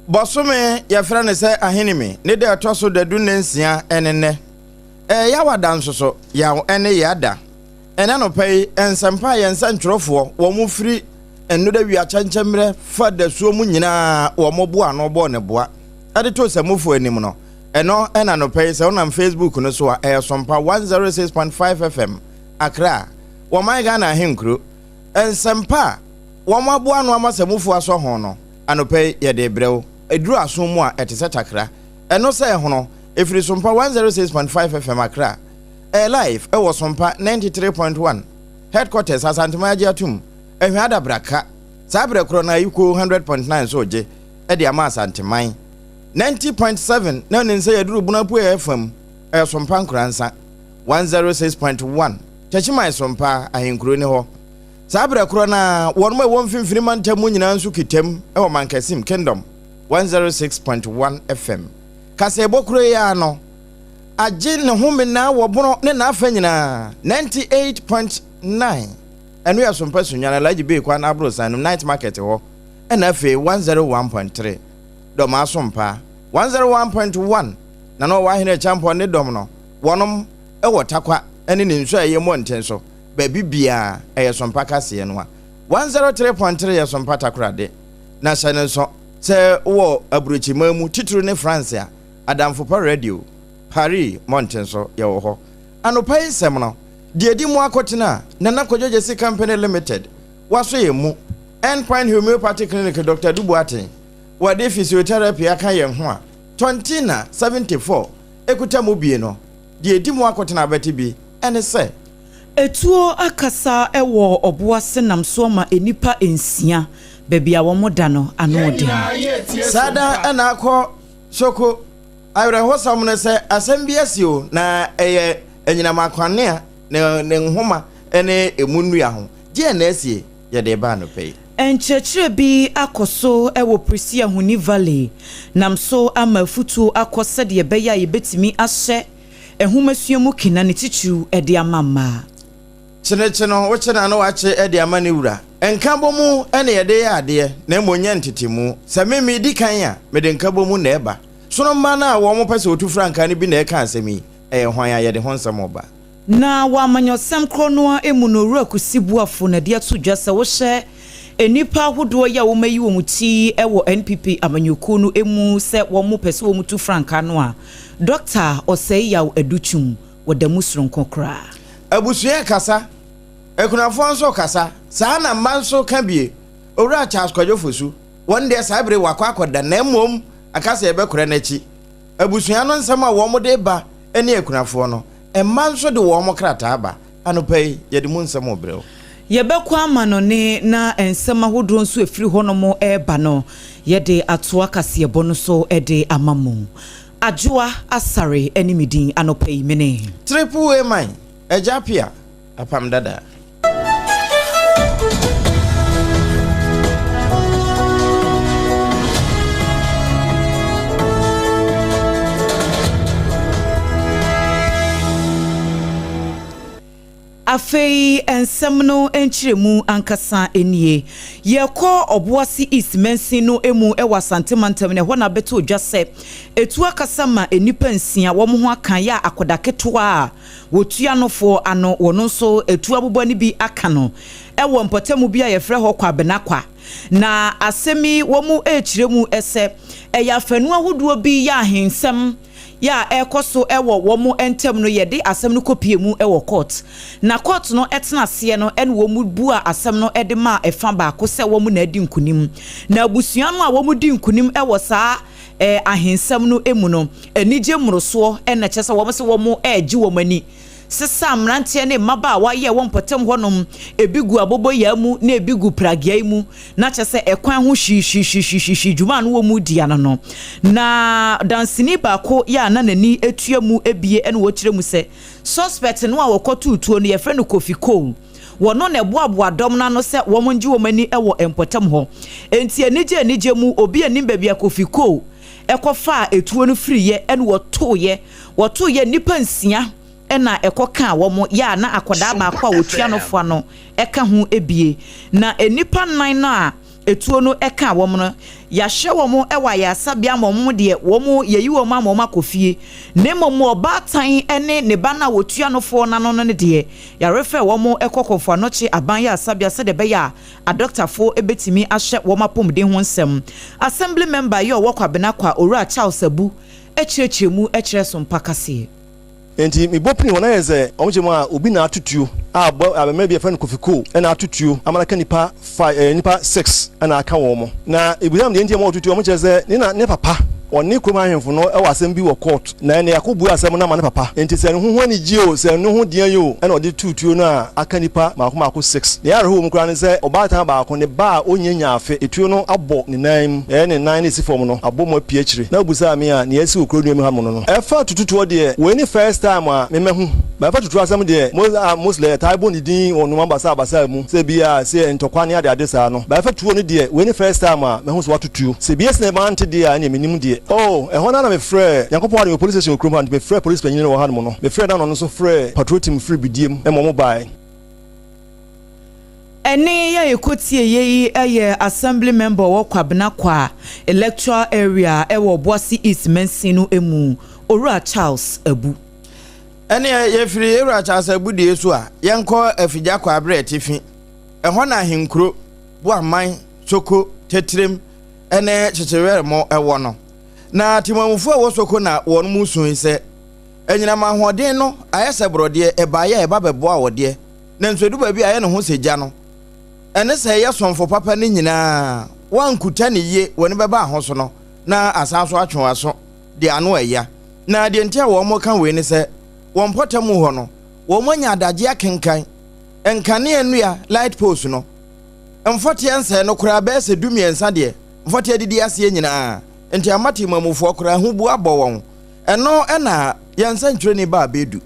Bɔsome yɛfrɛ no sɛ Ahinime ne da ɛtɔ so dadu nna nsia ɛne nnɛ. Ɛyɛ Yawada nso so, Yaw ɛne Yada. Ɛnnɛ anɔpa yi, nsɛmpa a yɛn nsɛntwerɛfoɔ wɔn firi nnora wia kyɛnkyɛmmerɛ fa dasuo mu nyinaa wɔn boa ano bɔɔ ne boa de too sɛmufoɔ anim no, ɛno ɛna anɔpa yi sɛ wonam Facebook no so a ɛyɛ Sompa 106.5 FM Accra, wɔman Ghana ahenkuro. Nsɛmpa a wɔn aboa ano ama sɛmufoɔ asɔ ho no, anɔpa yi yɛde rebrɛ wo. Ɛduru aso mu a ɛte sɛ takra. Ɛno sɛ ɛhono, ɛfiri Sompa 106.5 FM Accra. Ɛyɛ live ɛwɔ Sompa 93.1 Headquarters Asanteman agye atom, Ahwea Adabraka. Saa berɛ korɔ no ara Ayikoo 100.9 nso regye de ama Asanteman. 90.7 na nim sɛ yɛduru Bono apueɛ fam, ɛyɛ Sompa Nkoransa. 106.1 Techiman Sompa ahenkuro ne hɔ. Saa berɛ korɔ no ara wɔnom a ɛwɔ mfimfini mantam mu nyinaa nso kitam wɔ Mankasim Kingdom 106.1 FM. Kaseɛbɔ kuro yi ara no agye ne ho menaa wɔ bono ne n'afa nyinaa 98.9 ɛno yɛ Sompa Sunyani Alhaji Bey kwan aborosan no Night Market hɔ ɛna afei 101.3 Dɔmaa Sompa 101.1 na na ɔwɔ Ahene Acheampong ne dɔm no wɔnom wɔ Tarkwa ne ne nsu a ɛyɛ mmɔnten so baabi biara ɛyɛ Sompa kaseɛ no a 103.3 yɛ Sompa Takoradi na hyɛ no nso sɛ wowɔ aburokyiman mu titiriw ne France a Adamfo Pa Radio, Paris mmɔnten so yɛwɔ hɔ. Anɔpa yi nsɛm no, deɛ ɛdi mu akotene a Nana Kojo Gyasi Company Limited waso yɛn mu, End Point Homeopathy Clinic Dɔkta Adu Boateng, wɔde physiotherapy aka yɛn ho a Tontina 74 ɛkuta mu bie no, deɛ ɛdi mu akotene a wobɛte bi ne sɛ. Etuo akasa wɔ ɔbo ase nam so ama nnipa nsia baabi a wɔda no ano den. Saa da na akɔ Soko, awerɛhosɛm ne sɛ asɛm bi asi o, na ɛyɛ anyinam akwanea ne ne nhoma ne emu nnua ho. Deɛn na asie? Yɛde reba anɔpa yi. Nkyerɛkyerɛ bi akɔ so wɔ Prisia Huni Valley nam so ama afutuo akɔ sɛdeɛ ɛbɛyɛ a yɛbɛtumi ahyɛ nhomasua mu kena ne titiriw de ama mmaa. Kyenekye no, wokye no a na wakye de ama ne wura. Nkabɔmu na yɛde yɛ adeɛ, na mmom nyɛ ntetemu. Sɛ me medi kan a, mede nkabɔmu na ɛba. Sono mma no a wɔpɛ sɛ wɔtu frankaa no bi na ɛreka asɛm yi. Ɛyɛ hwan a yɛde ho nsɛm reba? Na wɔ amanyɔsɛm korɔ no ara mu no, Owura Kusi Boafo na de ato dwa sɛ wohyɛ nnipa ahodoɔ yi a wɔayi wɔn ti wɔ NPP amanyɔkuo no mu sɛ wɔpɛ sɛ wɔtu frankaa no a, Dɔkta Osei Yaw Adutwum wɔda mu soronko koraa. Abusua rekasa, akunafoɔ nso rekasa, saa na mma nso reka bie. Owura Charles Kwadwo Fosu, wɔn deɛ saa bere wakɔ akɔda na mmom aka sɛ yɛbɛkora n'akyi. Abusua no nsɛm a wɔn de ba ne akunafoɔ no, mma nso de wɔn krataa ba. Anɔpa yi, yɛde mu nsɛm rebrɛ wo. Yɛbɛkɔ amanɔne na nsɛm ahodoɔ nso ɛfiri hɔnom reba no, yɛde atoa kaseɛbɔ no so de ama mo. Adwoa Asare ne me din anɔpa yi, me ne. Triple A man, Agya Appiah, Apam Dada. Afei nsɛm no nkyerɛmu ankasa nie. Yɛkɔ Ɔboase East mansin no mu wɔ Asante mantam no, ɛhɔ na abɛtɔ dwa sɛ etuo akasa ma nnipa nsia wɔn ho aka yɛ a akwadaa ketewa a wɔtua no foɔ ano wɔn nso etuo aboba no bi aka no wɔ mpɔtamu bi a yɛfrɛ hɔ Kwabenakwa. Na asɛm yi wɔn rekyerɛ mu sɛ ɛyɛ afanu ahodoɔ bi yɛ ahensɛm yɛ a ɛrekɔ so wɔ wɔn ntam no, yɛde asɛm no kɔpie mu wɔ court. Na court no tena aseɛ no ɛna wɔn bua asɛm no de maa ɛfa baako sɛ wɔn na adi nkunim. Na abusua no a wɔn di nkunim wɔ saa eh, ahensɛm no mu no, anigye mmorosoɔ na kyerɛ sɛ wɔn sɛ wɔn regye wɔn ani. Sesa mmeranteɛ ne mmabaawa yɛ wɔ mpɔtam hɔnom, ebi gu aboboyaa mu na ebi gu pragea mu, na kyerɛ sɛ ɛkwan ho hwihwihwihwihwi dwuma a na wɔn redi ano no. Na danseni baako yɛ a na n'ani tua mu abie na ɔkyerɛ mu sɛ suspect no a wɔkɔtoo tuo no yɛfrɛ no Kofi Cole. Wɔno na ɛboaboa dɔm no ano sɛ wɔn ngye wɔn ani wɔ mpɔtam hɔ. Enti anigye anigye mu obi nnim baabi a Kofi Cole kɔfaa etuo no firiiɛ na wɔtoeɛ. Wɔtoeɛ nnipa nsia na ɛkɔkaa wɔn, yɛ a na akwadaa baako a wɔtua no foa no ka ho bie. Na nnipa nnan no a etuo no kaa wɔn no, yɛahyɛ wɔn wɔ ayaresabea ama wɔn deɛ wɔn yɛyi wɔn ama wɔn akɔ fie. Na mmom ɔbaatan ne ne ba no a wɔtua no foɔ no ano no deɛ, yɛarefɛ wɔn kɔ Kɔmfo Anokye Aban Ayaresabea sɛdeɛ ɛbɛyɛ a adɔktafoɔ bɛtumi ahyɛ wɔn apɔmuden ho nsɛm. Assembly member yi a ɔwɔ Kwabena Kwa, Owura Charles Abu kyerɛkyerɛ mu kyerɛ so mpa kaseɛ. Enti mebɔ pini hɔ na ayɛ sɛ wɔn kyerɛ mu a obi na ato tuo a bɔ abɛmɛ bi a yɛfrɛ no Kofi Cole na ato tuo ama no aka nipa five ɛɛ nipa six na aka wɔn mo. Na ebisa me deɛ nti a wɔto tuo wɔn kyerɛ sɛ ne na ne papa ɔne kurom ahemfo no wɔ asɛm bi wɔ court na ɛnna yɛakɔ bue asɛm no ama ne papa enti sɛ ne ho ho anigye o sɛ ne ho deɛn yi o ɛna ɔde too tuo no a aka nipa maako maako six. Nea ɛyɛ awerɛhow wɔ mu koraa ne sɛ ɔbaatan baako ne ba a onnya nyaa afe etuo no abɔ ne nan mu ɛyɛ ne nan no esi fam no abɔ mu apue akyire na obisaa me a nea asi wɔ kuro nua mu ha mono no. Ɛfa tututoɔ deɛ wei ne first time a me mahu but ɛfa tutuo asɛm deɛ mo a mostly yɛtaa bɔ ne din wɔ nnoɔma basaa basaa mu sɛ bi a sɛ ntɔkwa ne ade ade saa no but ɛfa tuo no deɛ wei ne first time a mahu sɛ wato tuo sɛ bi asi na mante deɛ a ɛneɛ mennim deɛ. Oh ɛhɔ no ara na me frɛɛ Nyankopɔn adom yɛwɔ police station wɔ kurom ha nti me frɛɛ police panyin no wɔ hanom no me frɛɛ no na ɔno nso frɛɛ patrol team firi Bidiem ma wɔn baeɛ. Ɛnne yi a yɛkɔtieeɛ yi yɛ Assembly Member ɔwɔ Kwabena Kwa Electoral Area wɔ Obuasi East Mansin no mu, Owura Charles Abu. Ɛnneɛ yɛfiri Ewura Charles Abu deɛ so a, yɛnkɔ Afigya Kwabre Atifi. Ɛhɔ na Ahenkuro, Boaman, Soko, Tetrem ne Kyekyewɛremo wɔ no. Na Temamufoɔ a ɛwɔ Soko na wɔn mu sui sɛ, Anyinam ahoɔden no ayɛ sɛ borɔdeɛ, ɛbaeɛ a ɛba bɛboa wo deɛ, nanso ɛdu baabi a ayɛ ne ho sɛ gya no. Ɛne sɛ ɛyɛ somfo papa no nyinaa, woankuta no yie, w'ani bɛba ho so no, na asan so atwe w'aso de ano ɛya. Na deɛ nti a wɔreka wei ne sɛ, wɔn mpɔtam hɔ no, wɔanya adagyeɛ akenkan nkanea nnua, light poles, no. Mfɔteɛ nsɛe no koraa bɛyɛ sɛ 13 deɛ, mfɔteɛ adidi aseɛ nyinaa, nti ama temamufoɔ koraa ahubuo abɔ wɔn. Ɛno na yɛn nsɛntwerɛni baa bɛdu,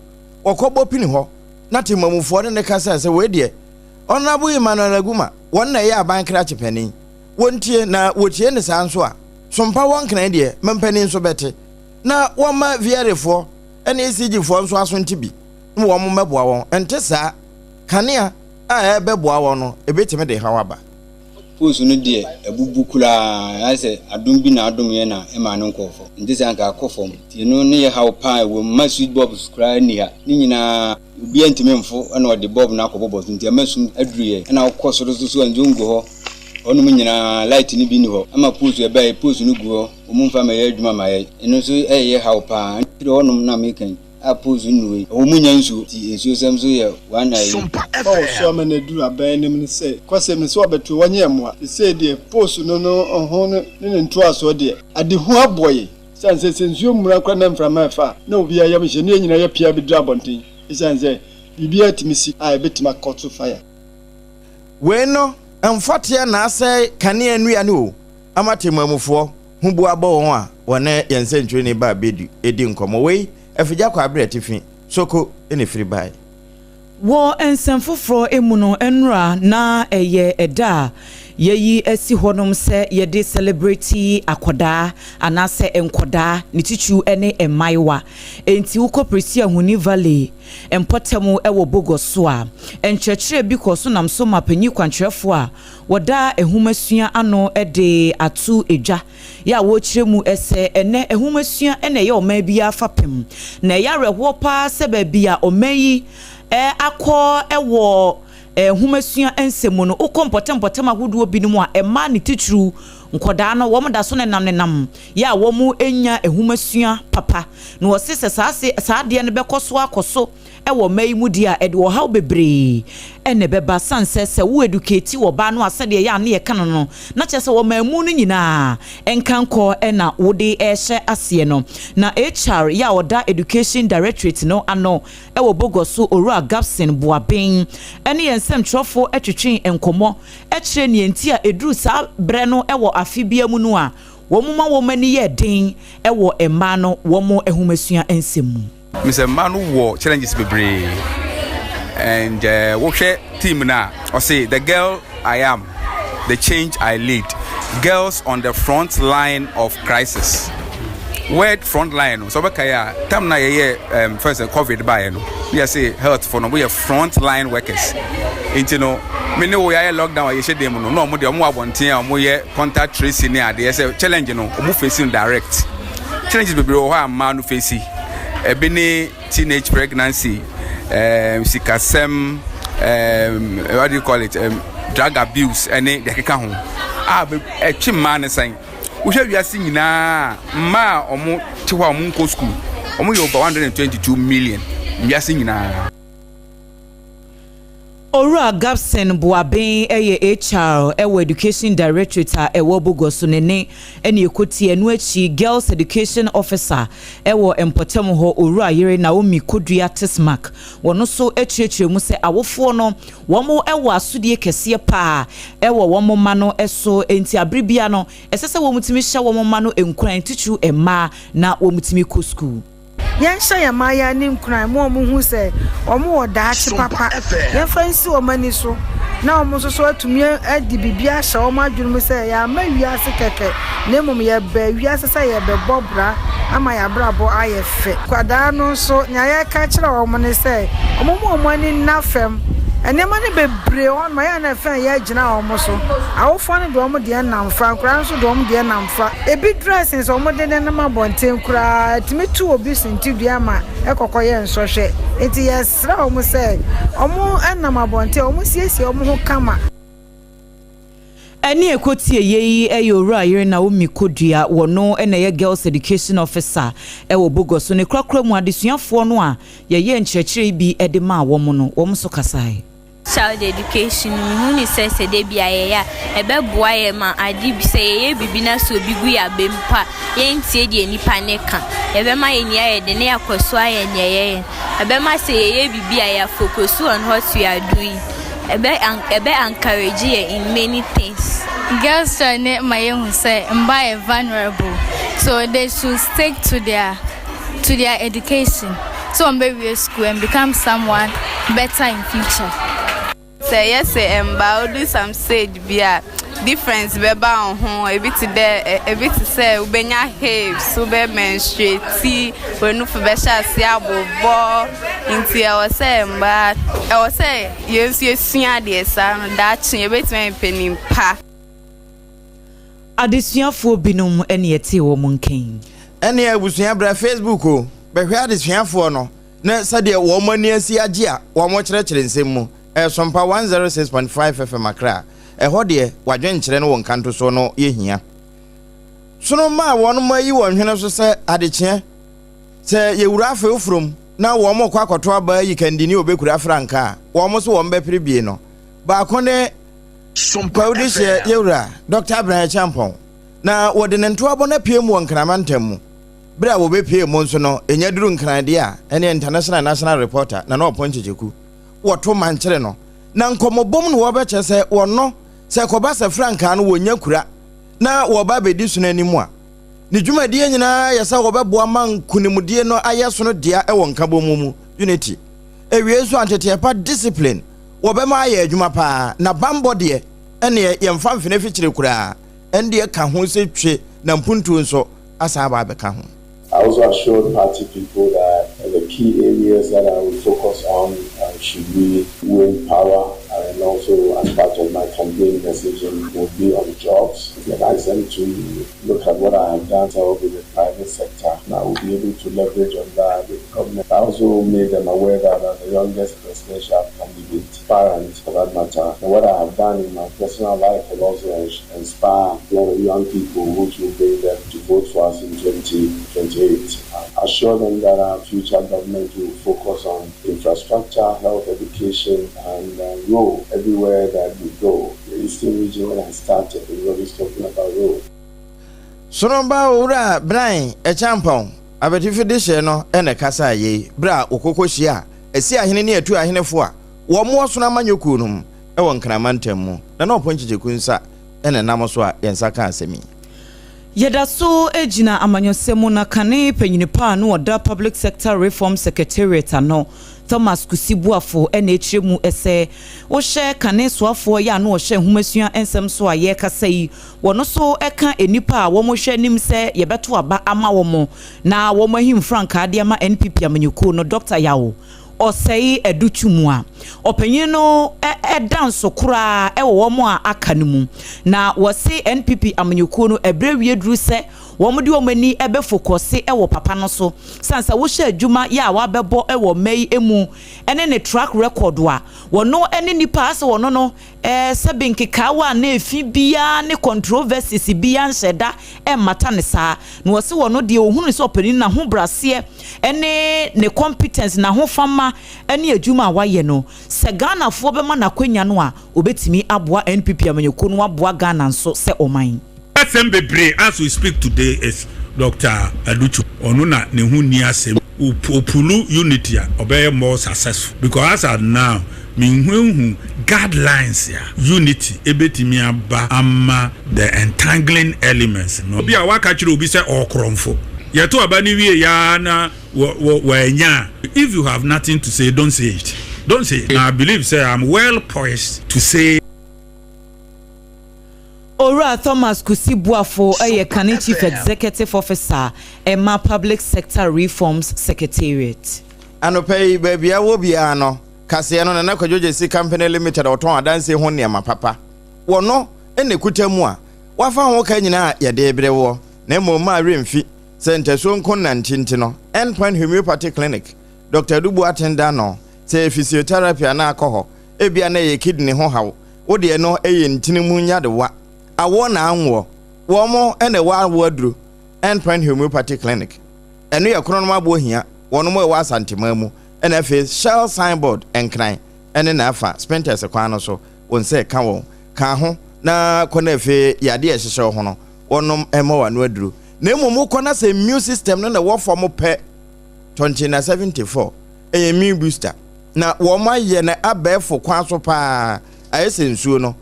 wɔkɔbɔ pini hɔ na temamufoɔ ne no kasae sɛ wei deɛ Honourable Emmanuel Aguma wɔn na ɛyɛ aban krakye panin, wɔntie na wɔtie no saa nso a, sompa wɔn nkran deɛ mampanin nso bɛte na wɔmma VRAfoɔ ne ECG foɔ nso aso nte bi na wɔn mmɛboa wɔn, ɛnte saa kanea a ɛrebɛboa wɔn no ɛbɛtumi de haw aba. Post no deɛ abubu koraa ayɛ sɛ adom bi na adom yɛn na ɛmaa no nkɔɔ fam nte sɛ anka akɔ fam nti ɛno ne yɛ haw paa ɛwɔ mu ma switch bulbs koraa nni ha ne nyinaa obiara ntumi mfo ɛna ɔde bulb no akɔ bɔbɔ so nti ama sum aduru yɛn ɛna wokɔ soro nso so a nsuo ngu hɔ hɔnom nyinaa light no bi nni hɔ ama post ɛbaeɛ post no gu hɔ wɔn mfa mɛyɛ adwuma ma yɛn ɛno nso ɛyɛ haw paa ɛfiri hɔnom na meka yi a post nnuru yi ɛwɔ mu nya nsuo nti nsuo sɛm nso yɛ one ayi. Fa wɔ so ama no aduru aban anim ne sɛ, Kwasɛm no, sɛ wɔbɛto wɔnyɛ mmoa. Sesei deɛ, post no no ho no ne ne ntoasoɔ deɛ, adehu abɔ yɛn. Esiane sɛ, sɛ nsuo mmura koraa na mframa refa a, na obiara yam hyɛ, na yɛn nyinaa yɛpia bɛduru abɔnten, esiane sɛ biribiara tumi si a ɛbɛtumi akɔto fire. Wei no, mfɔteɛ na asɛe kanea nnua no o, ama temamufoɔ ho bu abɔ wɔn a wɔne yɛn nsɛntwerɛni Baa Bedu di nkɔmmɔ. Wei, Afigya Kwabre Atifi, Soko na ɛfiri baeɛ. Wɔ nsɛm foforɔ mu no, nnora na ɛyɛ ɛda a yɛayi asi hɔnom sɛ yɛde celebrate akɔdaa anaasɛ nkɔdaa, ne titiriw ne mmaayewa. Enti wokɔ Prestea Huni Valley mpɔtam wɔ Bogor so a, nkyerɛkyerɛ bi kɔɔ so nam so ma panyin kwankyerɛfoɔ a wɔda nhomasua ano de ato dwa yɛ a wɔrekyerɛ mu sɛ ɛnnɛ nhomasua na ɛyɛ ɔman biara fapem, na ɛyɛ awerɛhoɔ pa ara sɛ baabi a ɔman yi akɔ wɔ nhomasua nsɛm mu no, wokɔ mpɔtam mpɔtam ahodoɔ binom a, mmaa ne titiriw nkwadaa no, wɔn da so nenam nenam yɛ a wɔn nnya nhomasua papa. Na wɔse sɛ saa saa adeɛ no bɛkɔ so akɔ so wɔ mma yi mu deɛ a, ɛde ɔhaw bebree na ɛbɛba. Sane sɛ, sɛ wo educate ɔbaa no a, sɛdeɛ ɛyɛ a ne yɛka no no, na kyerɛ sɛ ɔman mu no nyinaa nkankɔ na wode rehyɛ aseɛ no. Na HR yɛ a ɔda Education Directorate no ano wɔ Bogor so, Owura Gabson Boaben ne yɛn nsɛmtwerɛfoɔ twetwee nkɔmmɔ kyerɛɛ nea nti a ɛduru saa berɛ no wɔ afe biara mu no a, wɔma wɔn ani yɛ den wɔ mmaa no wɔn nhomasua nsɛm mu. Me sɛ mmaa no wɔ challenges bebree and uh, wohwɛ team no a ɔse the girl I am the change I lead girls on the front line of crisis word front line no sɛ wobɛkae a tam na yɛyɛ um, first eh, covid baeɛ no ne yɛse health fo no woyɛ front line workers nti no Me ne wo yɛayɛ lockdown a yɛhyɛ dan mu no, na wɔn deɛ wɔn wɔ abɔnten a wɔyɛ contact tracing ne adeɛ sɛ challenge no wɔn face no direct. Challenges bebree wɔ hɔ a mmaa no face. Ebi ne teenage pregnancy, sikasɛm, what do you call it, drug abuse ɛne deɛ ɛkeka ho a ɛtwe mmaa no sɛn. Wohwɛ wiase nyinaa mmaa a wɔn te hɔ a wɔn nkɔ school, wɔn yɛ over 122 million wiase nyinaa. Owura Gabson Boaben yɛ HR wɔ Education Directorate a ɛwɔ Bogoso ne ne ne ɛkɔtie. Ɛno akyi, Girls Education Officer wɔ mpɔtam hɔ, Owura Yere Naomi Kodua Tismark, wɔno nso kyerɛkyerɛ mu sɛ awofoɔ no wɔn wɔ asodie kɛseɛ paa wɔ wɔn mma no so, nti abere bia no ɛsɛ sɛ wɔn tumi hyɛ wɔn mma no nkuran, titiriw mmaa, na wɔn tumi kɔ sukuu. Yɛnhyɛ yɛn mmaayewa no nkuran ma wɔnhu sɛ wɔwɔ daakye papa. Yɛmfa nsi wɔn ani so na wɔn nso so atumi de biribi ahyɛ wɔn adwene mu sɛ yɛamma wiase kɛkɛ na mmom yɛbaa wiase sɛ yɛrebɛbɔ bra ama yɛn abrabɔ ayɛ fɛ. Nkwadaa no nso, nea yɛreka akyerɛ wɔn ne sɛ wɔmma wɔn ani nna fam. Nneɛma no bebree wɔ hɔnom a ɛyɛ a na ɛfã yɛ agyina wɔn so. Awofoɔ no de wɔn deɛ nam fa, nkwadaa no nso de wɔn deɛ nam fa. Ebi dressings a wɔde nenam abɔnten koraa, ɛtumi to obi suntidua ma ɛkɔkɔyɛ nsɔhwɛ. Enti yɛsrɛ wɔn sɛ wɔnam abɔnten a, wɔnsiesie wɔn ho kama. Ɛne ɛkɔtie yei yɛ Owura Yere Naomi Kodua, wɔno na ɛyɛ Girls Education Officer wɔ Bogoso. Ne korakora mu adesuafoɔ no a yɛyɛɛ nkyerɛkyerɛ yi bi de maa wɔn no, wɔn nso kasae. Child education no, mehu no sɛ, sɛ da bi a yɛyɛ a, ɛbɛboa yɛn ma ade bi, sɛ yɛyɛ biribi na sɛ obi gu yɛn aba mu mpo a, yɛntie deɛ nipa no ka. Ɛbɛma yɛn ani ayɛ den na yɛakɔ so ayɛ nea yɛyɛ no. Ɛbɛma sɛ yɛyɛ biribi a, yɛafocus on what we are doing. Ɛbɛ ɛbɛ encourage yɛn in many things. Girls child ne ma yɛhu sɛ mmaa yɛ vulnerable, so they should stick to their education so wɔn bɛwie school and become someone better in future. Sɛ yɛsɛ mbaa odu some stage bi a, difference bɛba wo ho. Ebi te dɛ, ebi te sɛ wobɛnya hips, wobɛ menstruate, w'anufu bɛhyɛ ase abobɔ. Nti ɛwɔ sɛ mbaa, ɛwɔ sɛ yɛn nso yɛsua adeɛ saa no, daakye yɛbɛtumi ayɛ mpanin pa. Adesuafoɔ binom ne ɛtee wɔn nkɛn. Ɛne abusua brɛ Facebook o, bɛhwɛ adesuafoɔ no na sɛdeɛ wɔn ani asi agye a wɔn kyerɛkyerɛ nsɛm mu. Ɛsompa 106.5 FM Accra. Ɛhɔ deɛ, wadwenkyerɛ no wɔ nkantosoɔ no yɛhia. Sonoma a wɔn mo ayi wɔn hwene so sɛ adekyeɛ sɛ yɛwura afei furom na wɔn mo kɔ akɔto aba ayi kandini obɛkura frankaa a wɔn so wɔn bɛpere bie no, baako ne Kwawudi hyɛ yɛwura Dr. Abraham Acheampong, na wɔde ne ntoabɔ no apue mu wɔ Nkrama ntam mu. Berɛ a wɔbɛpue mu nso no, ɛnya duru Nkran deɛ a, ɛne international national reporter Nana Ɔpɔn Kyekyeku wɔto mankyere no, na nkɔmmɔbom no wɔbɛkyɛ sɛ wɔno sɛ kɔba sɛ frankaa no wɔnya kura na wɔba bɛdi sono anim a, ne dwumadie nyinaa yɛ sɛ wɔbɛboa ma nkonimdie no ayɛ sono dea wɔ nkabom mu, unity. Ewie nso, anteteɛ pa, discipline, wɔbɛma ayɛ adwuma paa, na bambɔ deɛ, ɛneɛ yɛmfa mfene fikyire koraa, ɛndeɛ ka ho sɛ twe na mpuntuo nso asan aba abɛka ho. I also assured party people that the key areas that I will focus on should we win power and also as part of my campaign messaging will be on jobs. I ask them to look at what I have done in the private sector, and I will be able to leverage on that with government. I also made them aware that as the youngest presidential candidate, parent for that matter, and what I have done in my personal life will also inspire a lot of young people, which will bring them to vote for us in 2028. I assure them that our future government will focus on infrastructure, health, education, and road everywhere that we go. The Eastern region, when I started, everybody's talking about road. Sonomba Owura Brian Acheampong abɛtifi de hyɛ no ɛna kasa yei berɛ a wɔkɔkɔ hyia a ɛsi ahene ne atu ahenefo a wɔn mo ɔsono amanyɔkuo no mu ɛwɔ Nkrama ntam mu na na Ɔpɔn Kyekyeku nsa ɛna nam so a yɛn nsa ka asɛm yi. Yɛda so gyina amanyɔsɛm mu, na kane panyini pa a no ɔda Public Sector Reform Secretariat ano, Thomas Kusi Boafo, ɛna akyerɛ mu sɛ wohyɛ kane soafoɔ yɛ a no ɔhyɛ nhomasua nsɛm so a yɛrekasa yi, wɔno so ka nnipa a wɔhwɛ anim sɛ yɛbɛto aba ama wɔn na wɔn ahim frankaa de ama NPP amanyɔkuo no, Dr. Yaw. Ɔsɛe Adutwum a, ɔpanyin no da nso koraa wɔ wɔn a aka no mu. Na wɔse NPP amanyɔkuo no ɛberɛ wie duru sɛ wɔn de wɔn ani bɛfokɔse wɔ papa no so sane sɛ wohyɛ adwuma yɛ a wabɛbɔ wɔ mma yi mu ne ne track record a wɔno ne nipa a asɛ wɔno no sɛbe nkekaawa a na efi biara ne controversies biara nhyɛ da mmata no saa. Na ɔse ɔno deɛ ɔhunu sɛ ɔpanin no n'ahobraseɛ ne ne competence, n'ahofama ne adwuma a wayɛ no, sɛ Ghanafoɔ bɛma no akwanya no a, ɔbɛtumi aboa NPP amanyɔkuo no aboa Ghana nso sɛ ɔman. Asɛm bebree as we speak today is Doctor Aduchu ɔno na ne ho nni asɛm ɔpulu unity a ɔbɛyɛ more successful because as at now menhuahu guidelines a unity ɛbɛtumi aba ama the entangling elements no. Bi a waka kyerɛ obi sɛ ɔɔkorɔmfo yɛto aba no wie yaa na wɔ wɔ a if you have nothing to say don't say it don't say it na I believe sɛ I'm well poised to say. Owura Thomas Kusi Boafo yɛ kane Chief Executive Officer ma Public Sector Reforms Secretariat. Anɔpa yi, baabi a wɔ biara no, kaseɛ no, Nana Kwadwo Gyasi Company Limited a ɔtɔn adansie ho nneɛma papa wɔ no na ɛkuta mu a wafa ho ka nyinaa a yɛde rebrɛ woɔ. Na mmom mma werɛ mfi sɛ ntasuo nko nnante nti no, End Point Homeopathy Clinic, Dɔkta Adu Boateng da ano, sɛ ɛyɛ physiotherapy anaa akɔ hɔ, ebia na ɛyɛ kidney ho haw, Wo deɛ no yɛ ntini mu nyadewa. Awoɔ na anwoɔ. Wɔn na ɛwɔ awoɔ aduro. End Point Homeopathy Clinic. Ɛno yɛ Kronom Aboɔ Hia. Wɔnom ɛwɔ Asanteman mu. Ɛna afei Shell Signboard Nkran ɛne Naafa Spintex kwan no so. Wo nsa ɛka wɔn. Ka ho na kɔ na afei yadeɛ a ɛhyehyɛ wo ho no wɔnom mmɔ w'ano aduro. Na mmom wokɔ na sɛ immune system no na ɛwɔ fam pɛ, Tɔnkyena 74 ɛyɛ immune booster. Na wɔayɛ no abɛɛfo kwan so paa, ayɛ sɛ nsuo no.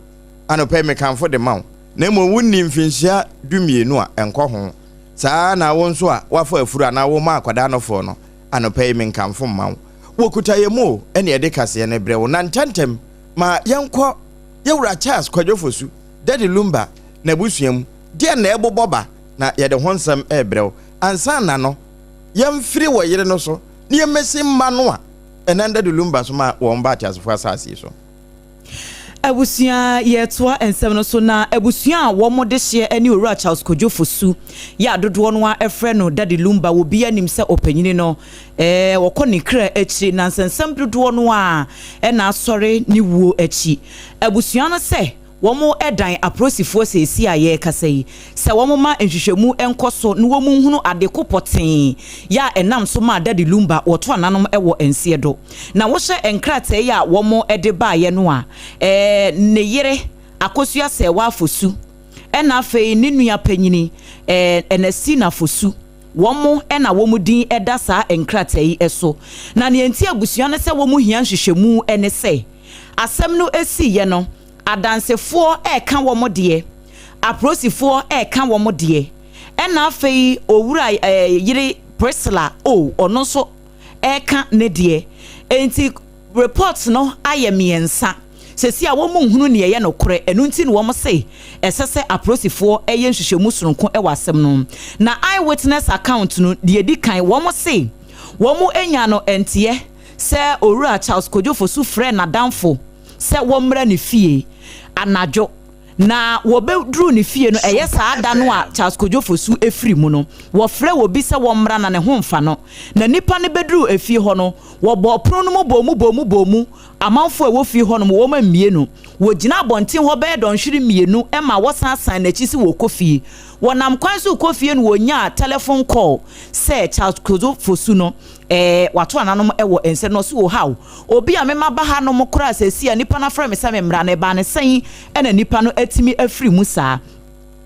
Anɔpa yi mekamfo de ma wo, na mmom wonni mfinhyia dumienu a, ɛnkɔ ho. Saa ara na wo nso a woafa afuru anaa woma akwadaa nɔfoɔ no, anɔpa yi menkamfo mma wo. Wɔkuta yɛn mu o, ɛne ɛde kaseɛ no brɛ wo. Na ntɛmntɛm ma yɛnkɔ Yɛwura Charles Kwadwo Fosu, Daddy Lumba, n'abusua mu. Deɛn na ɛrebobɔ ba? Na yɛde ho nsɛm rebrɛ wo. Ansa na no, yɛmfiri wɔ yere no so na yɛmmɛsi mma no a ɛnam Daddy Lumba so ma wɔn ba ateasefo asase yi so. Abusua, Yɛretoa nsɛm no so na abusua a wɔn dehyeɛ ne Owura Charles Kojo Fosu yɛ a dodoɔ no ara frɛ no Daddy Lumba wɔ obiara nim sɛ ɔpanyini no wɔkɔ ne kra akyiri na nsɛnsɛm dodoɔ no ara na asɔre ne wuo akyi. Abusua no sɛ Wɔdan aporosifoɔ seesei a yɛrekasa yi sɛ wɔmma nhwehwɛmu nkɔ so na wɔnhunu ade ko pɔtee yɛ a ɛnam so maa Daddy Lumba wɔto ananom wɔ nseɛ do. Na wohyɛ nkrataa yi a wɔde baeɛ no a, ne yere, Akosua Serwaa Fosu, ɛna afei ne nua panyini, Ernestina Fosu, wɔn na wɔn din da saa nkrataa yi so. Na nea enti abusua no sɛ wɔhia nhwehwɛmu ne sɛ, Asɛm no siiɛ no, adansefoɔ reka wɔn deɛ, aprosifoɔ reka wɔn deɛ, ɛna afei owura yere Priscilla o, ɔno nso reka ne deɛ. Enti report no ayɛ mmiɛnsa. Seesei a wɔn nhunu nea ɛyɛ nokorɛ, ɛno nti na wɔn se ɛsɛ sɛ aprosifoɔ yɛ nhwehwɛmu sononko wɔ asɛm no ho. Na eye witness account no, deɛ ɛdi kan, wɔn se wɔn nyaa no nteɛ sɛ Owura Charles Kojo Fosu frɛɛ n'adamfo sɛ wɔmmra ne fie anadwo, na wɔbɛduruu ne fie no, ɛyɛ saa da no a Charles Kojo Fosu firi mu no, wɔfrɛɛ obi sɛ wɔmmra na ne ho mfa no. Na nnipa no bɛduruu efie hɔ no, wɔbɔɔ pono no mu bɔɔ mu bɔɔ mu bɔɔ mu, amanfoɔ a ɛwɔ fie hɔnom wɔammue no. Wɔgyinaa abɔnten hɔ bɛyɛ dɔnhwere mmienu ma wɔsan san n'akyi sɛ wɔrekɔ fie. Wɔnam kwan so rekɔ fie no wɔnyaa tɛlɛfon kɔɔl sɛ Charles Kojo Fosu no Ɛɛ wato ananom wɔ nsɛ no ɔse ohaw obi a mema ba ha nom koraa seesei a nipa no afrɛ me sɛ me mmra no ɛbaa no sɛn na nipa no atumi afiri mu saa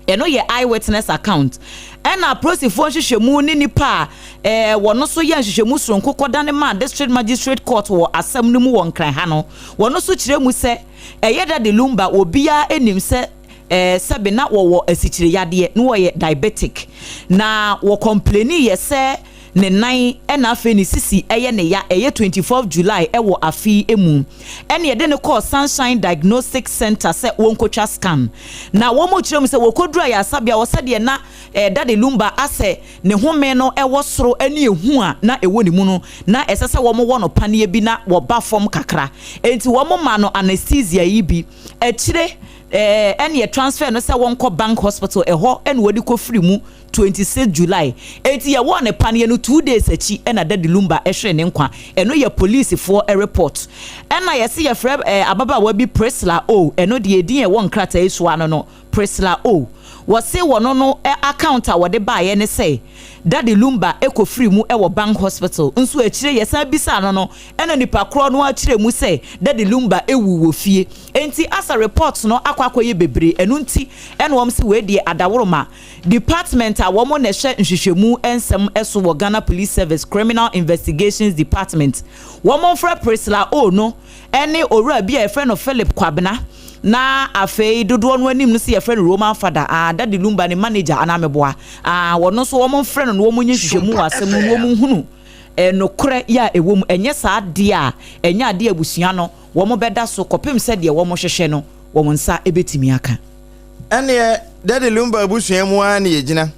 ɛno yɛ eye witness account ɛna aprosifoɔ nhwehwɛmu ne nipa a ɛɛ wɔn nso yɛ nhwehwɛmu soronko kɔdane maa district magistrate court wɔ asɛm no mu wɔ Nkran ha no wɔn nso kyerɛ mu sɛ ɛyɛ Daddy Lumba obiara nim sɛ ɛɛ sɛbe na wɔwɔ asikyire yadeɛ na wɔyɛ diabetic na wɔ complaini yɛ sɛ. ne nan ɛna afei ne sisi ɛyɛ ne ya, ɛyɛ 24 July ɛwɔ afe yi mu ɛna yɛde no kɔɔ Sunshine Diagnostic Center sɛ wɔnkɔtwa scan. Na wɔn kyerɛ mu sɛ wɔkɔduru ayaresabea wɔ sɛdeɛ na Daddy Lumba asɛ ne home no ɛwɔ soro ɛne ehu a na ɛwɔ ne mu no, na ɛsɛ sɛ wɔn wɔ no paneɛ bi na wɔba fam kakra. Enti wɔn ma no anesthesia yi bi. Akyire ɛne yɛ transfer no sɛ wɔnkɔ Bank Hospital, ɛhɔ ɛna wɔde kɔfiri mu 26 July. Enti yɛwɔ ne paneɛ no 2 days akyi ɛna Daddy Lumba ɛhwere ne nkwa. Ɛno yɛ polisifoɔ report. Ɛna yɛsi yɛfrɛ ababaawa bi Priscilla O, ɛno deɛ edin ɛwɔ nkrataa yi so ano no, Priscilla O. Wɔse wɔno no account a wɔde baeɛ ne sɛ Daddy Lumba ɛkɔfiri mu ɛwɔ Bank Hospital, nso akyire yɛsan bisa no, ɛna nipa korɔ no akyerɛ mu sɛ Daddy Lumba ewu wɔ fie. Enti asa report no akɔ akɔyɛ bebree. Ɛno nti ɛna wɔn si wei deɛ, adaworoma department a wɔn na ɛhwɛ nhwehwɛmu nsɛm ɛso wɔ Ghana Police Service, Criminal Investigations Department, wɔn mfrɛ Priscilla O no ɛne owura bi a yɛfrɛ no Philip Kwabena, na afei dodoɔ no anim no sɛ yɛfrɛ no Roman Father, ah, Daddy Lumba ne manager anaa meboa, ah, wɔn nso wɔn mfrɛ no na wɔn nyɛ nhwehwɛmu wɔ asɛm no na wɔn nhunu nokorɛ yɛ a ɛwɔ mu. Ɛnyɛ saa adeɛ a ɛnyɛ adeɛ abusua no wɔn bɛda so kɔpem sɛ deɛ wɔn hwehwɛ no wɔn nsa bɛtumi aka. Ɛneɛ Daddy Lumba abusua mu ara ne yɛgyina.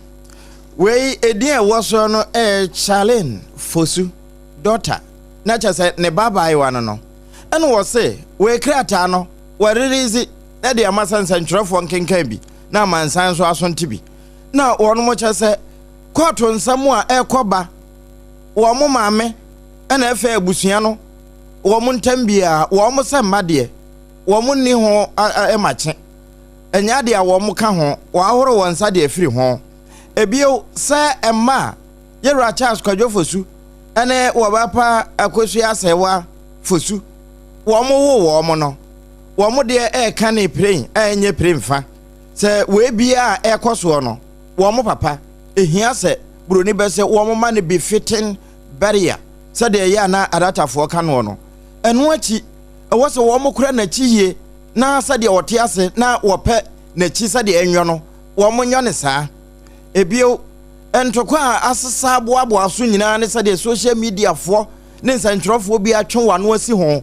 Wei edin a ɛwɔ soɔ no ɛyɛ Charlene Fosu, daughter, na kyerɛ sɛ ne ba abaayewa no. Ɛna wɔse wei krataa no wɔrelease ɛde ama sɛ nsɛntwerɛfoɔ nkenkan bi na amansan nso aso nte bi, na wɔn mo kyerɛ sɛ kɔɔto nsɛm a ɛrekɔ ba wɔn mo maame ɛna ɛfɛ abusua no wɔn ntam biara, wɔn sɛ mma deɛ wɔn nni ho ɛmakye, ɛnyɛ adeɛ a wɔn ka ho, wɔahoro wɔn nsa deɛ afiri ho. Ebio sɛ mma a yɛwura Charles Kwadwo Fosu ɛne wɔba Akosua Asɛwa Fosu wɔn wo wɔn no, wɔn deɛ ɛreka ne pere a ɛnyɛ pere mfa sɛ wei biara a ɛrekɔ soɔ no, wɔn papa ehia sɛ buroni bɛ sɛ wɔn ma no bi fitting burial sɛdeɛ ɛyɛ a na adatafoɔ ka noɔ no. Ɛno akyi ɛwɔ sɛ wɔn kora n'akyi yie na sɛdeɛ wɔte ase na wɔpɛ n'akyi sɛdeɛ ɛnwɔ no, wɔn nyɔ ne saa. Ebio ntokwa a asesa aboaboa so nyinaa ne sɛdeɛ social media foɔ ne nsɛntwerɛfoɔ bi atwe wɔn ano asi ho,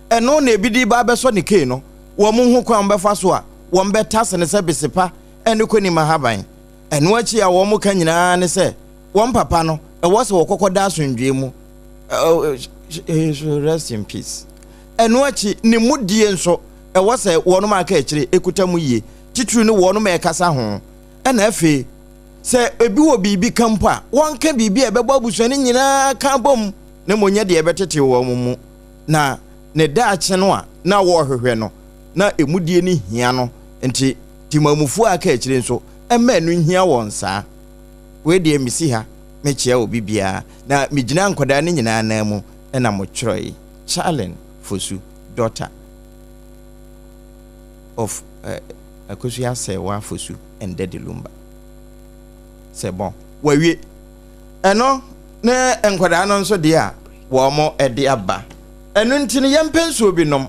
ɛno na ebi de ba abɛsɔ ne kee no, wɔn ho kwan bɛfa so a wɔn bɛtase ne sɛ besepa ɛne kɔnim ahaban. Ɛno akyi a wɔn ka nyinaa ne sɛ wɔn papa no ɛwɔ sɛ wɔkɔkɔ da asomdwee mu, he should rest in peace. Ɛno akyi ne mu die nso ɛwɔ sɛ wɔn aka akyire ekuta mu yie, titiri ne wɔn ɛkasa ho. Ɛna afei sɛ ebi wɔ biribi ka mpo a, wɔnka biribi a ɛbɛbɔ abusua no nyinaa ka bom na mmom nyɛ deɛ ɛbɛtete wɔn mu, na ne daakye no a na wɔrehwehwɛ no na emu die no hia no nti, timamufoɔ a aka akyire nso ɛmma ɛno nhia wɔn saa. Wei deɛ mesi ha mekyia obi biara na megyina nkwadaa no nyinaa nan mu ɛna mo twerɛ. Charlene Fosu, daughter of Akosua Asɛwa Fosu and Daddy Lumba, sɛ bɔn wawie ɛno ne nkwadaa no nso deɛ a wɔn de aba. Ɛno nti no yɛmpɛ nsuo bi nom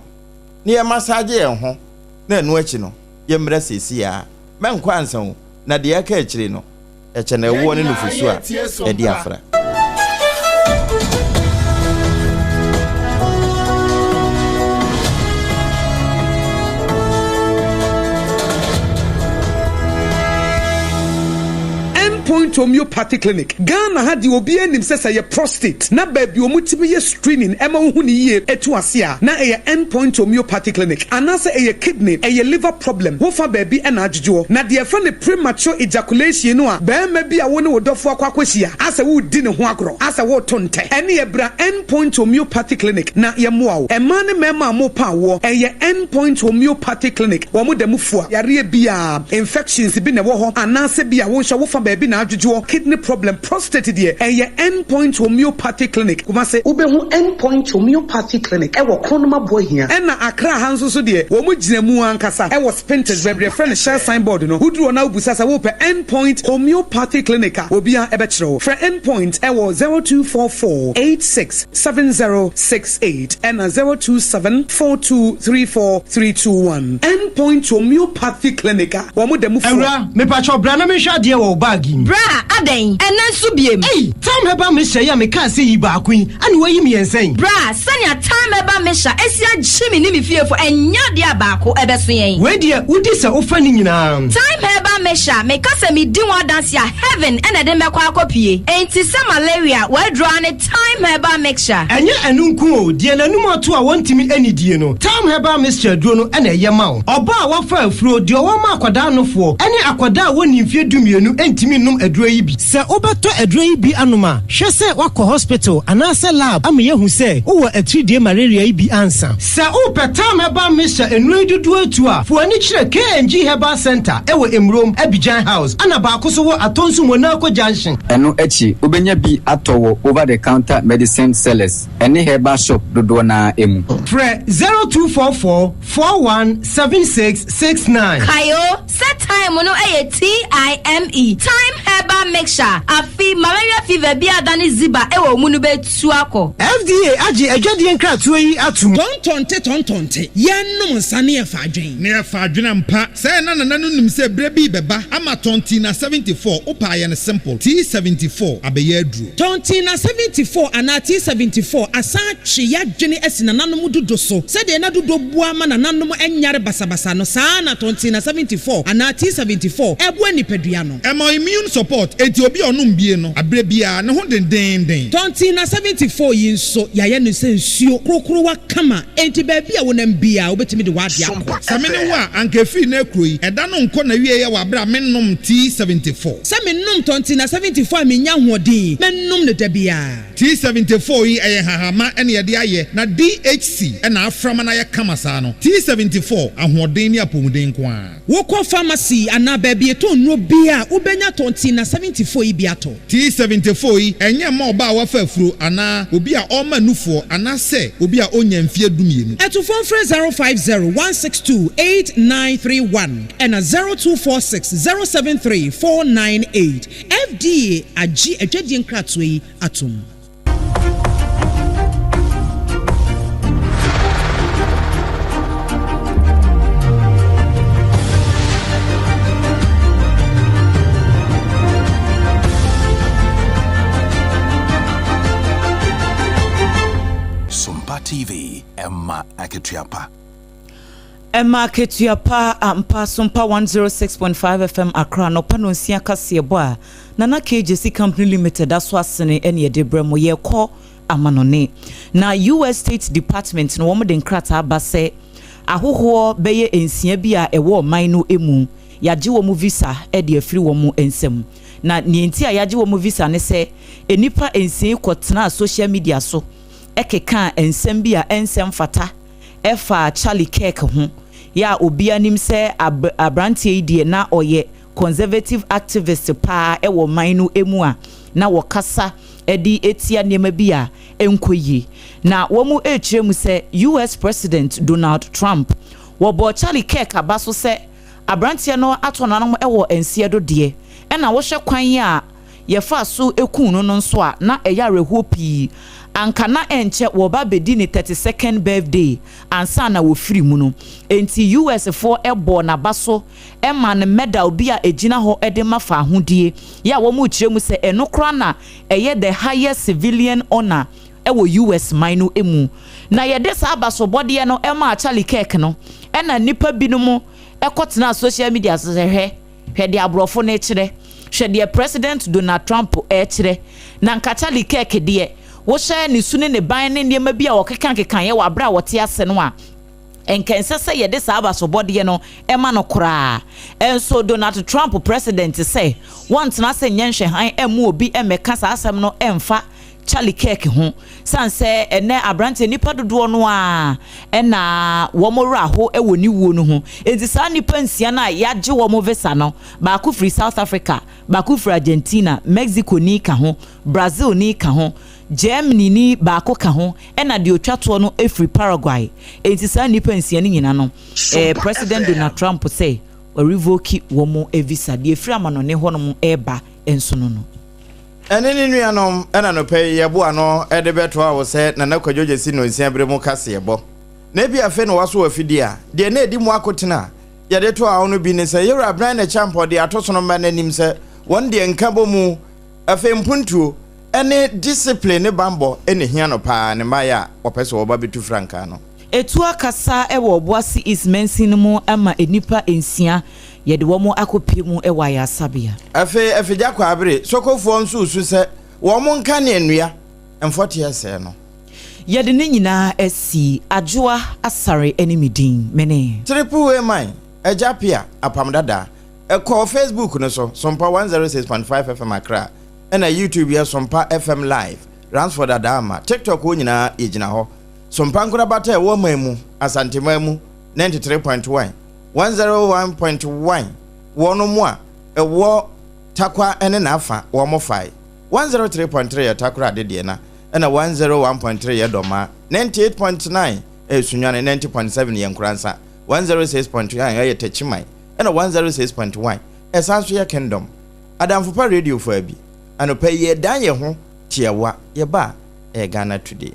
na yɛmassage yɛn ho, na ɛno akyi no yɛmmra seesei a mɛnkɔ ansa o, na deɛ aka akyire no ɛkyɛ na ɛwoɔ ne nufusu a ɛde afra. Point Homeopathy Clinic Ghana ha deɛ, obi anim sɛ sɛ yɛ prostate na baabi ɔmo tumi yɛ screening ɛma wohu ne yie etu ase a, na ɛyɛ End Point Homeopathy Clinic, anaasɛ ɛyɛ kidney, ɛyɛ liver problem, wofa baabi ɛna adwodwoɔ, na deɛ ɛfrɛ no premature ejaculation no a, bɛrima bi a wo ne wo dɔfo akɔ akɔhyia asɛ wodi ne ho agorɔ asɛ woto ntɛ, ɛne ɛbra End Point Homeopathy Clinic na yɛmmoa wo. Mmaa ne mmarima a mopa awoɔ, ɛyɛ End Point Homeopathy Clinic. Wɔn da mu fua yareɛ biara, infections bi na ɛwɔ hɔ, anaasɛ bi a wo nso wofa baabi na adwodwoɔ, kidney problem, prostate deɛ, ɛyɛ End Point Homeopathy Clinic, Kumase. Wobɛhu End Point Homeopathy Clinic ɛwɔ Kronum Aboahia. Ɛna Accra ha nso so deɛ, wɔn gyina mu ankasa ɛwɔ Spintex, baabi yɛfrɛ no Shell signboard no. Woduru hɔ na wobisa sɛ wopɛ End Point Homeopathy Clinic a, obiara ɛbɛkyerɛ wo. Frɛ End Point ɛwɔ 0244 86 7068 ɛna 027 4234 321. End Point Homeopathy Clinic a wɔn da mu fua. Awura, mepakyɛw bra na menhwɛ adeɛ wɔ wo bag yi mu. yi. Bra, adɛn? Ɛnnɛ nso biem? Ei! Thyme Herbal Mixture yi a mekaa sɛ yi baako yi, ɛna woayi mmiɛnsa yi. Bra, sɛnea Thyme Herbal Mixture asi agye me ne me fiefo, ɛnyɛ adeɛ a baako ɛbɛso yɛn. Wei deɛ, wodi sɛ wofa ne nyinaa. Thyme Herbal Mixture, meka sɛ medi ho adanse a, heaven na ɛde mɛkɔ akɔpue. Enti sɛ malaria, w'aduro ara ne Thyme Herbal Mixture. Ɛnyɛ ɛno nko o, deɛ n'anum ato a wɔntumi nnidie no, Thyme Herbal Mixture aduro no na ɛyɛ ma wo. Ɔbaa a wafa afuro, deɛ ɔwɔ ma akwadaa nofoɔ, ne akwadaa a wɔnnii mfeɛ dumienu ntumi nnom aduro yi bi. Sɛ wobɛtɔ aduro yi bi anom a, hwɛ sɛ woakɔ hospital anaasɛ lab ama yɛahu sɛ wowɔ atiridie malaria yi bi ansa. Sɛ wopɛ Thyme Herbal Mixture nnuro yi dodoɔ atu a, fa w'ani kyerɛ KNG Herbal Centre wɔ Emurom, Abidjan House, ɛna baako nso wɔ Atonsu Monaco Junction. Ɛno akyi, wobɛnya bi atɔ wɔ over the counter medicine sellers ne herbal shop dodoɔ no ara mu. Frɛ 0244 41 76 69. Kae o, sɛ thyme no yɛ TIME, Thyme Herbal Mixture, afe malaria fever bi a adane ziba wɔ wo mu no bɛtu akɔ. FDA agye adwadie nkratoɔ yi atom. Tɔntɔnte tɔntɔnte, yɛnnom nsa ne yɛfa adwen. Ne yɛfa adwene ampa. Sɛɛ na nana no nim sɛ berɛ bi rebɛba ama Tɔntina 74, wopɛ a yɛ no simple, T74 abɛyɛ aduro. Tɔntina 74 anaa T74 asan atwe y'adwene asi nananom dodo so. Sɛdeɛ na dodo boa ma nananom nyare basabasa no, saa ara na Tɔntina 74 anaa T74 boa nipadua no. Ɛma immune support, enti obi a ɔnom bie no, aberɛ biara, ne ho dendeenden. Tɔntina 74 yi nso, yɛayɛ no sɛ nsuo krokrowa kama, enti baabi a wonam biara, wobɛtumi de w'adeɛ akɔ. Sɛ me ne wo a, anka ɛfiri nnɛ kuro yi, ɛda no nkɔ n'awieɛ wɔ aberɛ a mennom T74. Sɛ menom Tɔntina 74 a mennya ahoɔden, mɛnom no da biara. T74 yi ɛyɛ nhahamma na yɛde ayɛ na DHC na afra ma no ayɛ kama saa no. T74, ahoɔden ne apɔmuden nko ara. Wokɔ pharmacy anaa baabi yɛtɔn nnuro biara a, wobɛnya Tɔntina 74 yi bi atɔ. T74 yi, ɛnyɛ mma ɔbaa a wafa afuro anaa obi a ɔrema nufoɔ anaasɛ obi a ɔnnya mfeɛ dumienu. Atufoɔ mfrɛ 050 162 8931 ɛna 0246 073 498. FDA agye adwadie nkratoɔ yi atom. Sompa TV, ɛma akatua pa. Ɛma akatua pa ampa Sompa 106.5 FM Accra anɔpa nonsia kaseɛbɔ a Nana K Gyasi Company Limited aso asene ɛne yɛde brɛ mo. Yɛkɔ amanɔne na US State Department no wɔn de nkrataa aba sɛ ahohoɔ bɛyɛ nsia bi a ɛwɔ ɔman no mu yɛagye wɔn visa de afiri wɔn nsam. Na nea nti a yɛagye wɔn visa ne sɛ nnipa nsia yi kɔtenaa social media so kekaa nsɛm bi a ɛnsɛ mfata ɛfa Charlie Kirk ho, yɛ a obiara nim sɛ aberanteɛ yi deɛ na ɔyɛ conservative activist paa wɔ man no mu a na wɔkasa de tia nneɛma bi a ɛnkɔ yie. Na wɔn rekyerɛ mu sɛ US President Donald Trump wɔbɔɔ Charlie Kirk aba so sɛ aberanteɛ no ato n'anom wɔ nseɛ do deɛ, ɛna wohwɛ kwan a yɛfaa so kuu no no nso a, na ɛyɛ awerɛhoɔ pii. Anka na ɛnkyɛ wɔreba abɛdi ne 32nd birthday ansa na wɔfiri mu no. Enti US foɔ bɔɔ n'aba so maa no medal bi a ɛgyina hɔ de ma faahodie, yɛ a wɔrekyerɛ mu sɛ ɛno koraa na ɛyɛ the highest civilian honour wɔ US man no mu. Na yɛde saa abasobɔdeɛ no maa Charlie Kirk no, ɛna nnipa binom kɔtenaa social media so sɛ hwɛ, Hwɛ deɛ aborɔfo no rekyerɛ. Hwɛ deɛ President Donald Trump rekyerɛ. Na nka Charlie Kirk deɛ, wohwɛ ne su ne ne ban ne nneɛma bi a ɔkekakekaeɛ wɔ aberɛ a ɔte ase no a, nka ɛnsɛ sɛ yɛde saa abasobɔdeɛ no ma no koraa. Nso Donald Trump President sɛ wɔntena ase nyɛ nhwɛhan mma obi mmɛka saa asɛm no mfa Charlie Kirk ho. Sane sɛ ɛnnɛ aberanteɛ nnipa dodoɔ no ara na wɔn werɛ aho wɔ ne wuo no ho. Enti saa nnipa nsia no a yɛagye wɔn visa no, baako firi South Africa, baako firi Argentina, Mexico ni ka ho, Brazil ni ka ho, Germany ni baako ka ho, ɛna deɛ ɔtwa toɔ no firi Paraguay. Enti saa nnipa nsia no nyina no, eh, President Donald Trump sɛ warevoke wɔn visa. Deɛ ɛfiri amanɔne hɔnom reba nso no no. Ɛne ne nuanom na anɔpa yi yɛboa ano de bɛtoa wo sɛ Nana Kwadwo Gyasi nnɔnsia bere mu kaseɛbɔ. Na ebia afei na woaso w'afidie a, deɛ na ɛdi mu akotene a yɛde toa wo no bi ne sɛ Yɛwura Brian Acheampong de ato sono mma no anim sɛ Wɔn deɛ nkabɔmu, afei mpuntuo, ne discipline ne bammɔ na ɛhia no paa ne mmaeɛ a wɔpɛ sɛ wɔba bɛtu frankaa no. Etu akasa wɔ Obuasi East mansin no mu ama nnipa nsia, yɛde wɔn akɔpue mu wɔ ayaresabea. Afei Afigya Kwaabere, Sokofoɔ nso resu sɛ wɔn nkanea nnua mfɔteɛ sɛɛ no. Yɛde ne nyinaa asi Adwoa Asare ne me din. Mene. Triple A man, Agya Pia, Apam Dada. Kɔ Facebook no so, Sompa 106.5 FM Accra, ɛna YouTube yɛ Sompa FM Live, Ransford Adaama, TikTok hɔ nyinaa yɛgyina hɔ. Sompa nkorabata a ɛwɔ ɔman mu, Asanteman mu, 93.1, 101.1, wɔnom a ɛwɔ Tarkwa ne n'afa wɔn fae. 103.3 yɛ Takoradi deɛ na ɛna 101.3 yɛ Dɔmaa, 98.9 ɛyɛ Sunyani, 90.7 yɛ Nkoransa, 106.1 ɛyɛ Techiman, ɛna 106.1 ɛsan nso yɛ Kingdom. Adamfo pa radio faa bi. Anɔpa yi yɛdan yɛn ho tiawa yɛba a ɛyɛ Ghana Today.